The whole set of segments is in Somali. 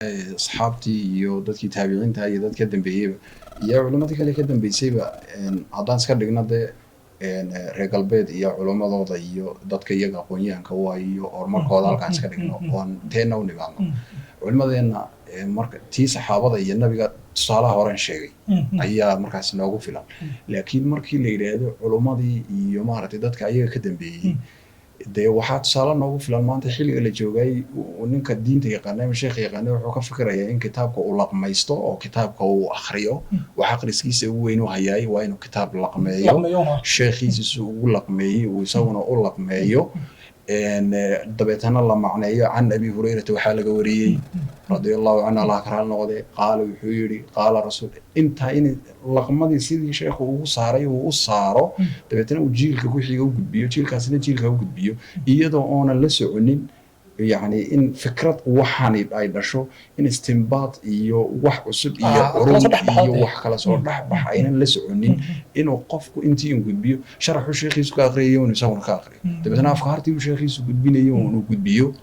Asxaabtii iyo dadkii taabiciinta iyo dadka dambeeyeyba iyo culimmadii kale ka dambeysayba, haddaan iska dhigno dee reer galbeed iyo culimmadooda iyo dadka iyaga aqoon-yahanka u ah iyo horumarkooda, halkaan iska dhigno oon teenna u nimaadno, culimmadeenna marka tii saxaabada iyo nabiga tusaalaha horen sheegay ayaa markaas noogu filan. Laakiin markii la yidhaahdo culummadii iyo maaragtay dadka ayaga ka dambeeyey, dee waxaa tusaale noogu filan maanta xilliga la joogay, ninka diinta yaqaana ama sheekha yaqaana wuxuu ka fikirayaa in kitaabka uu laqmaysto oo kitaabka uu akhriyo. Wax akhriskiisa ugu weyn u hayaay waa inuu kitaab laqmeeyo, sheekhiisa si ugu laqmeeyey uu isaguna u laqmeeyo, dabeetana la macneeyo. Can Abi Hurayrata waxaa laga wariyey, radia Allahu canhu, Allah ka raali noqde, qaala wuxuu yidhi, qaala rasuul, intaa in laqmadii sidii sheekhu ugu saaray uu u saaro, dabeetana uu jiilka ku xiga u gudbiyo, jiilkaasina jiilka u gudbiyo, iyadoo oonan la soconin yacni in fikrad waxani ay dhasho, in istimbaad iyo wax cusub iyo curun iyo wax kala soo dhexbax aynan la soconin, inuu qofku intii un gudbiyo sharaxu sheekhiisu ka aqriyayo inuu isaguna ka aqriyo, dabeetana afkaartii uu sheekhiisu gudbinayo inuu gudbiyo,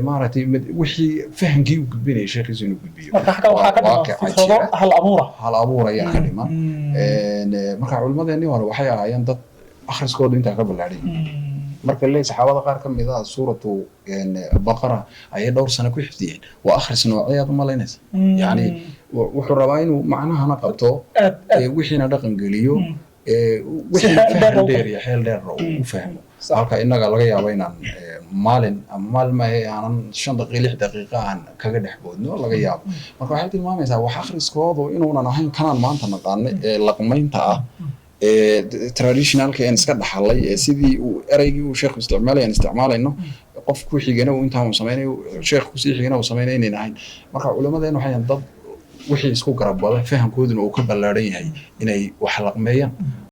maaragtay wixii fahamkii uu gudbinayay sheekhiisu inuu gudbiyo. Marka xagga waxaa ka dhiman fikrado hal abuura. Hal abuur ayaa ka dhiman. Marka culimmadeenii hore waxay ahaayeen dad akhriskoodu intaa ka ballaadhay. Marka le saxaabada qaar ka mid ah Suuratu Baqara ayay dhowr sano ku xifdiyeen, waa akhris noocee aad u malaynaysa? Yacni wuxuu rabaa inuu macnahana qabto, wixiina dhaqan geliyo, wixiina faham dheer iyo xeel dheerna uu u fahmo, halka innaga laga yaabo inaan maalin ama maalin maahe aanan 5 daqiiqa 6 daqiiqa aan kaga dhex boodno laga yaabo. Marka waxay tilmaamaysaa wax akhriskoodu inuunan ahayn kanaan maanta naqaano ee laqmaynta ah ee traditionalka een iska dhaxalay, ee sidii uu ereygii uu sheekhu isticmaalay aan isticmaalayno, qof ku xigana uu intaa uu sameynayo, sheekh kusii xigana uu sameynayo, inayn ahayn. Marka culimadeen waxay dad wixii isku garab wada, fahamkooduna uu ka ballaaran yahay inay wax laqmeeyaan.